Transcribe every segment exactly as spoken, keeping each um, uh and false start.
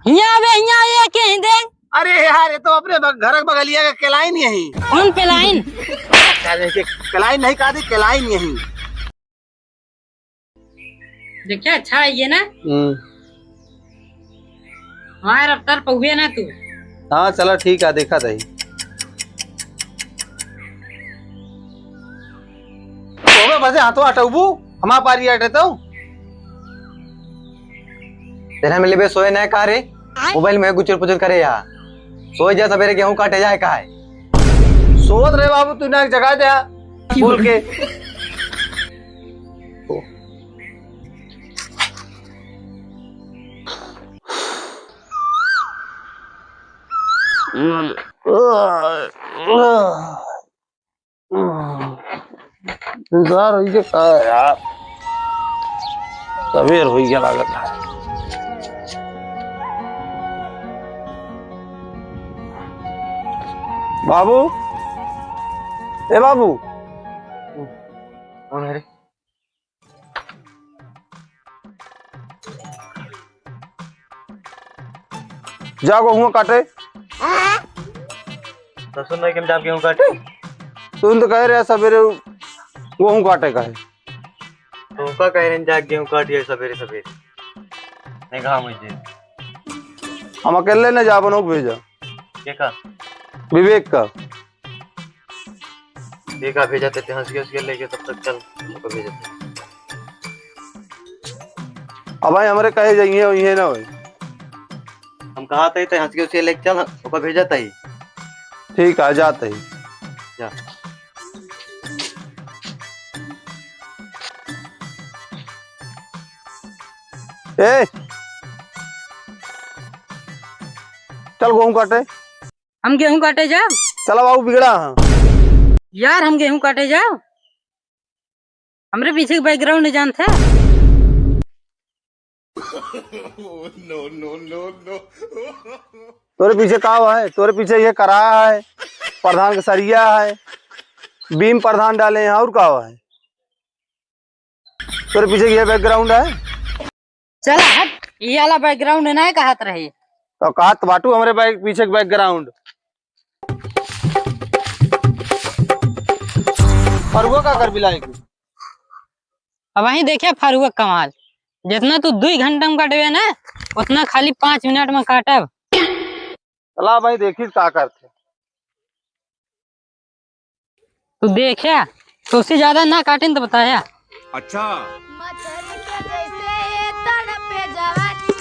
हियाँ बे, हियाँ ये के ही दे। अरे यार, ये तो अपने बग-, घर के बगलिया का केलाइन यही। कौन पेलाइन? अरे, के-, केलाइन नहीं कहा थी, केलाइन यही। देखिया, अच्छा है ये ना? हम्म। हमारे रफ्तार पहुए ना तू। हाँ, चला ठीक है, देखा तही। ओबे बसे हाथों हटौबू, हमार पारी हटे तो। तेरा मिले बे सोए ना का रे? मोबाइल में गुचर पुचर करे या। सोए जा, सवेरे गेहूं काटे जाए का है? सोत रे बाबू, तू ना एक जगह जा, बोल के। इंतजार होई के का है यार, सवेर होई के लागत है। बाबू, ए बाबू, कौन है रे? जा गेहूं काटे। ससुर नहीं के हम जाके गेहूं काटे। तुम तो कह रहे सवेरे गेहूं काटे का है। तो का कह रहे हैं, जा गेहूं काटिए सवेरे सवेरे। नहीं घाम होई जे। हम अकेले न जाबन, ओके भेजा। के का? विवेक का। ठीक है, भेजा देते, हंसिया उसिया लेके, तब तक चल, ओके भेजा देते। अब भाई हमरे कहे जाइए, वही ना होई। हम कहा थे, तो हंसिया उसिया लेके चल, ओके भेजा देते। ठीक है, जाते ही। जा। ए, चल गेहूं काटे। हम गेहूं काटे जाओ? चला बाबू, बिगड़ा हाँ। यार, हम गेहूं काटे जाओ? हमरे पीछे के बैकग्राउंड नहीं जानते? No, no, no, no। तोरे पीछे का है? तोरे पीछे ये कराया है, प्रधान के सरिया है, बीम प्रधान डाले हैं, और का है? तोरे पीछे ये बैकग्राउंड है? चल हट, ये वाला बैकग्राउंड ना कहत रहे। तो कहत बाटू हमरे बैक, पीछे के बैकग्राउंड। फरुआ का कर बिलाई के? अब वहीं देखिया फरुआ कमाल, जितना तू दुई घंटा में काटबे ना, उतना खाली पाँच मिनट में काटब। चला भाई, देखी का करते। तू देखिया, तोसे ज्यादा ना काटेन तो बताया। अच्छा। मछरी के जैसे तड़पे जवानी,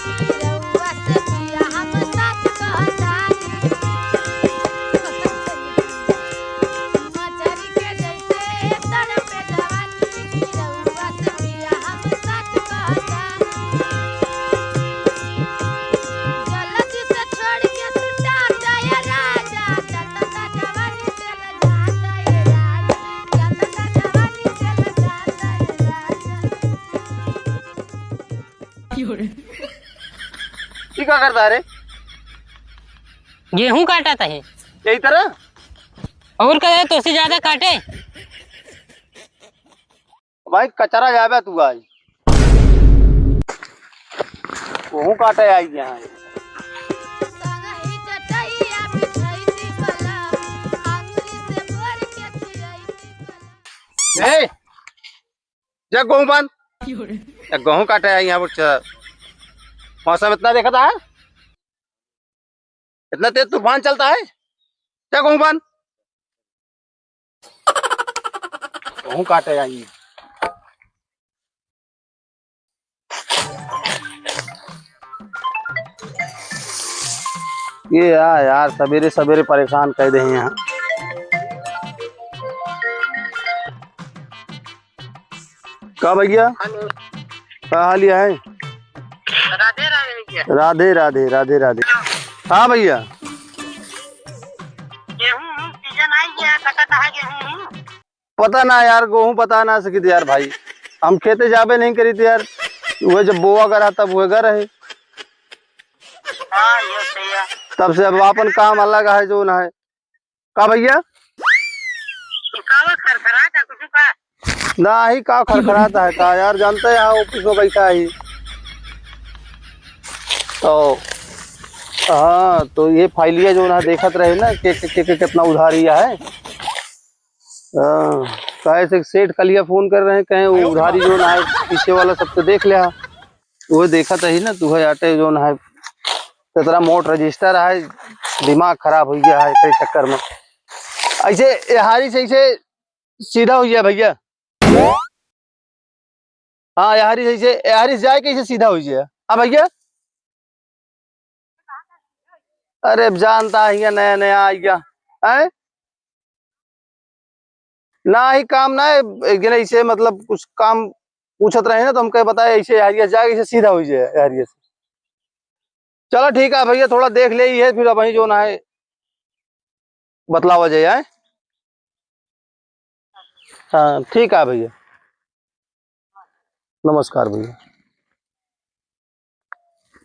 रउआ से पिया हम सच कहतानी। मछरी के जैसे तड़पे जवानी, रउआ से पिया हम सच कहतानी। जल्दी से छोड़ के तू टाटा ये राजा, टाटा जवानी चल जाता ये राजा, टाटा जवानी चल जाता ये राजा। क्यों रे? ई का करता है रे? गेहूं काटत है। यही तरह? और का है, तोसे ज्यादा काटे। भाई, कचरा जाबे तू आज। गेहूं काटे आई यहाँ। ए, जा गेहूं बांध। या गेहूं काटे आई यहाँ पर। मौसम इतना देखता है, इतना तेज तूफान चलता है। जा गेहूं बांध। गेहूं काटे आई। ये यार, यार, सवेरे सवेरे परेशान कर दे हैं यहाँ। का भैया? हेलो। का हाल है? राधे राधे भैया। राधे राधे, राधे राधे। हाँ भैया। गेहूं सीजन आई गया, तका तहा गेहूं। पता ना यार, गेहूं बता ना सकित यार भाई, हम खेते जाबे नहीं करित यार, वह जब बोआ करा तब वह घर है। हाँ, ये सही है। तब से अब आपन काम अलग है जो ना है। का भैया? कावा खरखरात है कुछ का? नाही, का खरखरात है का यार, जानते हैं यहाँ ऑफिस में बैठा ही। तो हाँ, तो ये फाइलिया जौन है देखत रहे ना, के, के, के, के कितना उधारी है। हाँ, काहे से सेठ कलिया फोन कर रहे हैं, कहें वो उधारी जौन है, पीछे वाला सब तो देख लिया। वो देखत रही ना, तू है आटे जौन है, तेरा मोट रजिस्टर है, दिमाग खराब हो गया है तेरे चक्कर में। ऐसे एहारी से ऐसे सीधा हो गया भैया। हाँ, एहारी से ऐसे, एहारी से जाए कैसे सीधा हो गया? हाँ भैया, अरे अब जानता है, ये नया नया आ गया है। ना ही काम ना है, एक जने ऐसे मतलब कुछ काम पूछत रहे ना, तो हमके बताए ऐसे एहारी से जाए, ऐसे सीधा हो जाए एहारी से। चला ठीक है भैया, थोड़ा देख ले ही है, फिर अब वहीं जौन है बतलावा जाए, आए? हाँ, ठीक है भैया, नमस्कार भैया।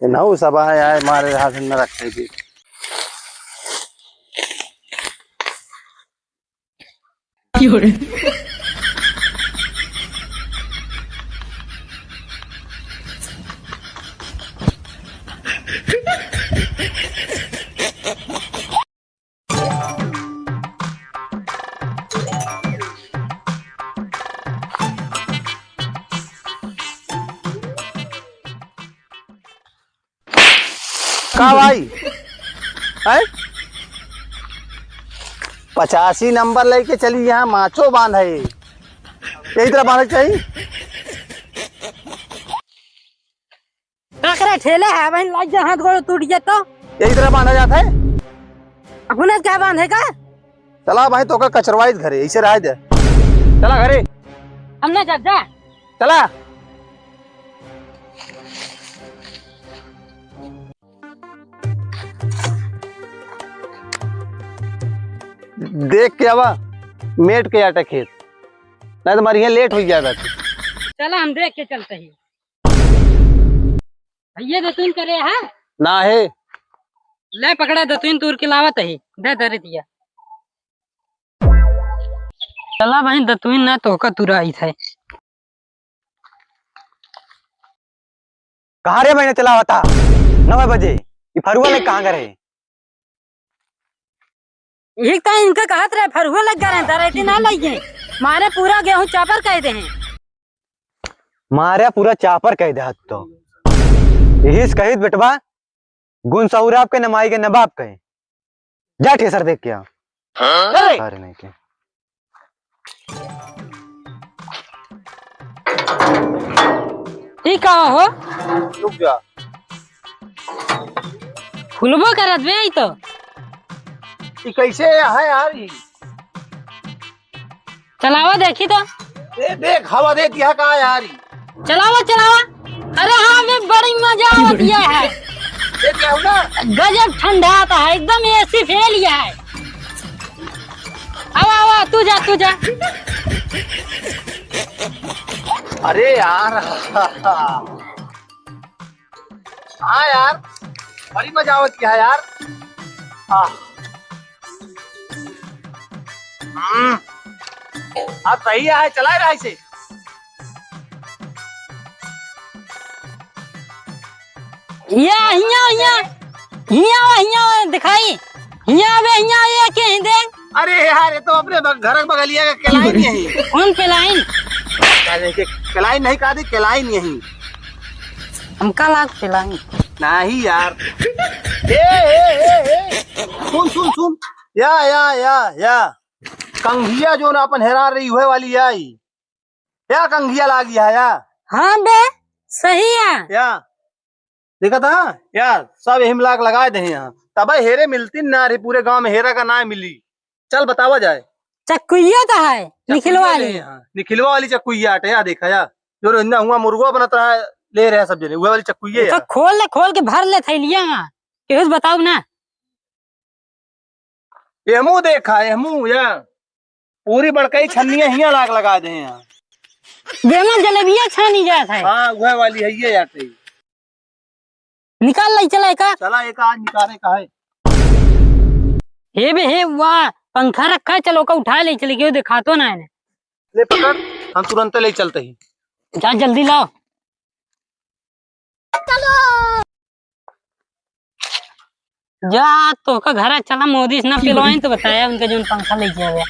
ये नौ सब आए, आए मारे हाथ में रखे थे। का भाई? हैं? पचासी नंबर लेके चली, यहाँ माचो बांध है, यही तरह बांधे चाहिए। का करे ठेले है, वहीं लाग जा, हाथ गोड़ टूट जाए तो। यही तरह बांधा जाता है। अपने क्या बांधे का? चला भाई, तो का कचरवाई घरे, ऐसे रह दे। चला घरे। हम ना जा, जा। चला। देख के आवा, मेट के आटा खेत, नहीं तो हमारे यहाँ लेट हो जाएगा। चला, हम देख के चलते ही। भैया दतुइन करे है? ना है। ले पकड़ा दतुइन तूर के लावत ही। दे दे रे दिया। चला भाई दतुइन ना तोहका तुराई थे। कहाँ रे महीने चलावता? नौ बजे। ये फरुआ ले कहाँ करे? यही तो इनका कहत रहे, फरुआ लग गए रहे, दरेती ना लग गए। मारे पूरा गेहूं चापर कह दे हैं। मारे पूरा चापर कह दे हाथ तो। यही से कहित बेटवा, गुण सहुराब के नमाई के नवाब कहे। जा ठेसर देख के आ। हाँ? अरे! अरे नहीं के। ई का हो? रुक जा। फुलबो करत बे, ई तो। ई कैसे है यार ई? चलावा देखी तो। ए, देख, हवा दे दिया का यार ई? चलावा, चलावा। अरे हाँ, में बड़ी मजा आवत है। ये क्या हुआ? गजब ठंडा आता है, एकदम एसी फेल ही है। आवा, आवा, तू जा, तू जा। अरे यार। हाँ यार, बड़ी मजा आवत है यार। हाँ। हम्म। हाँ, सही है, चला रहा है इसे। या, हिया, हिया। हिया, हिया, दिखाई। हिया, अबे, हिया, ये के ही दे। अरे यार, ये तो अपने बग-, घर के बगलिया का केलाइन यही। कौन पेलाइन? अरे, के-, केलाइन नहीं कहा थी, केलाइन यही। हमका लाग पेलाइन। नहीं यार। ए, ए, ए, ए। सुन, सुन, सुन। या, या, या, या। कंघिया जो ना अपन हेरा रही हुए वाली आई। या कंघिया लागी है या? हाँ बे, सही है। या। देखा था? या, सब यही मिलाक लगाए दे यहाँ। तबे हेरे मिलती ना रही पूरे गांव में, हेरा का ना मिली। चल बतावा जाए। चक्कुइया तो है, चक्कुइया निखिलवा ले ली। यहाँ। निखिलवा वाली चक्कुइया आटे, या देखा या। जो रोज ना हुआ मुर्गवा बनत रहा है, ले रहे हैं सब जने। वह वाली चक्कुइया तो या। खोल ले, खोल के भर ले थैलिया में। केहू से बताऊ ना। एहमू देखा, एहमू या। पूरी बड़कई छन्निया हियां लाग लगा दे हैं। जेमा जलेबिया छानी जात है। हाँ, वह वाली है ये यार। निकाल ले चला एका। चला एका आज निकाले का है। हे बे हे, वाह, पंखा रखा है, चलो ओका उठा ले चले, क्यों दिखा तो ना है। ले पकड़, हम तुरंत ले चलते ही। जा जल्दी लाओ। चलो। जा, तोहका घरा चला, मोदी से ना पिलवाइन तो बताया उनका जौन पंखा लेके आवे।